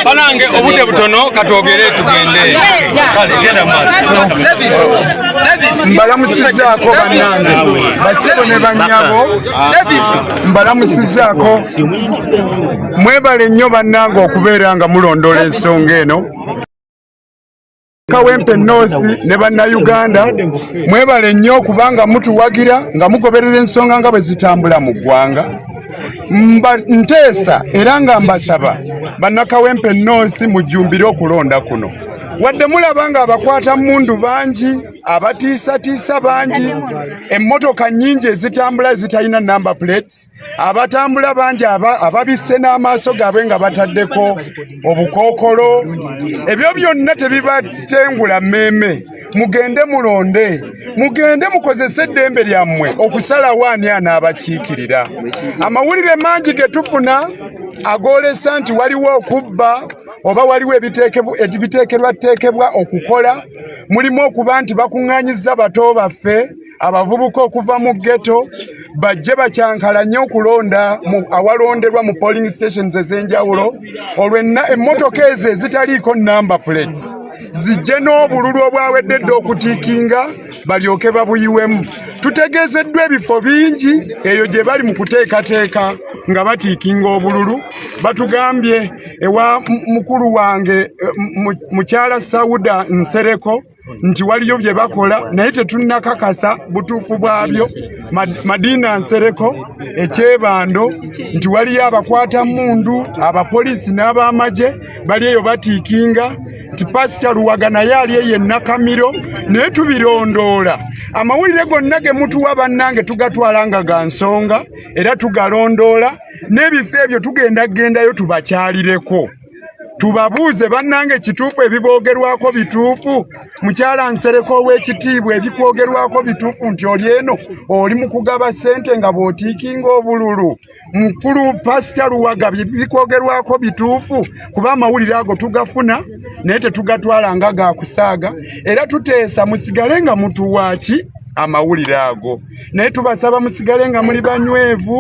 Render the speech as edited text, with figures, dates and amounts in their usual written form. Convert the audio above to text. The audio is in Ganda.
Banange obudde butono katwogere tugende. Kale genda maaso. Mbalamusizaako bannange, basebo ne bannyabo, mbalamusizaako. Mwebale nnyo bannange okubeera nga mulondoola ensonga eno. Kawempe North ne bannayuganda, mwebale nnyo okubanga mutuwagira nga mugoberera ensonga nga bwe zitambula mu ggwanga. Nteesa era nga mbasaba bannakawempe North mujjumbire okulonda kuno. Wadde mulaba nga abakwata mmundu bangi, abatiisatiisa bangi, emmotoka nnyingi ezitambula ezitalina number plates, abatambula bangi ababisse n'amaaso gaabwe nga bataddeko obukookolo, ebyo byonna tebibatengula mmeeme. Mugende mulonde, mugende mukozese eddembe lyammwe okusalawo ani anaabakiikirira. Amawulire mangi ge tufuna agoolesa nti waliwo okubba oba waliwo ebiteekerwateekebwa okukola. Mulimu okuba nti bakuŋŋaanyizza bato baffe abavubuka okuva mu ghetto bajje bakyankalanye okulonda awalonderwa mu polling stations ez'enjawulo, olwo emmotoka ezo ezitaliiko number plates zijje n'obululu obwawedde dda okutiikinga balyoke babuyiwemu. Tutegeezeddwa ebifo bingi eyo gye bali mu kuteekateeka nga batiikinga obululu. Batugambye ewa mukulu wange mukyala Sauda Nsereko nti waliyo bye bakola naye tetunnakakasa butuufu bwabyo. Madina Nsereko ekyebando nti waliyo abakwata mmundu, abapoliisi n'abamagye bali eyo batiikinga, nti Pasita Luwaga naye ali eyo enakamiro, naye tubirondoola. Amawulire gonna ge mutuwa bannange tugatwala nga ga nsonga era tugalondoola, n'ebifo ebyo tugenda gendayo tubakyalireko tubabuuze, bannange kituufu ebiboogerwako bituufu? Mukyala Nsereko ow'ekitiibwa, ebikwogerwako bituufu nti oli eno oli mu kugaba ssente nga bw'otiikinga obululu? Mukulu Pasita Luwaga, bikwogerwako bituufu? Kuba amawulire ago tugafuna naye tetugatwala nga gakusaaga, era tuteesa musigale nga mutuwaaki amawulire ago, naye tubasaba musigale nga muli banywevu.